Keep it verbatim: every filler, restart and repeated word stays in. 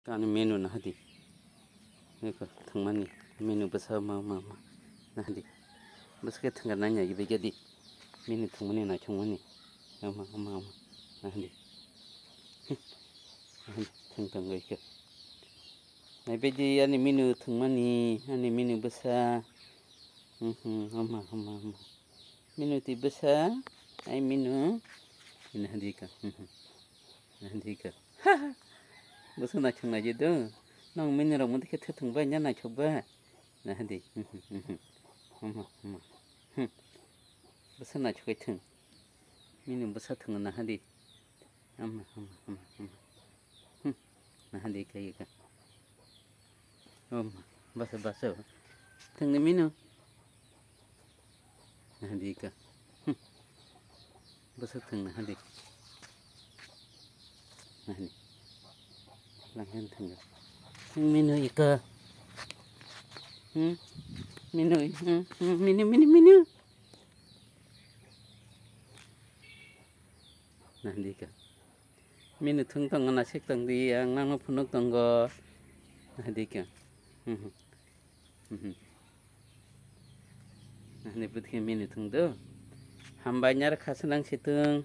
Kani menu nahadi. Eko thwngmani menu bwsa ma ma ma nahadi. Bwsa khe thwngkha nanya ibe jadi. Menu thwngmani naithokmani. Ama ama ama nahadi. Nahadi thwng thwng bai khe. Naibedi ani menu thwngmani ani menu bwsa. Mhm, ama ama ama. Menu ti bwsa. Ai menu. Nahadi ka. Mhm. Nahadi ka. Bwsa naithok naidi do. Nang menu rok mudi khe thwthwng bai nya naithok ba. Nahadi. Hama hama. Bwsa naithok kai thwng. Menu bwsa thwng nahadi. Hama hama hama hama. Nahadi kai ka. Hama bwsa bwsa. Thwng ni menu. Nahadi ka. Bwsa thwng nahadi. Nahadi. Langkhen thwng. Menu ika. Hmm? Menu, hmm, hmm, menu, menu, menu. Nahadi ka. Menu thwng tongo nasik tong di ang nangno phunuk tongo. Nahadi ka. Hmm, hmm. Hmm, hmm. Nahadi bwdikhe menu thwng do. Hambai nyar khasanang situng.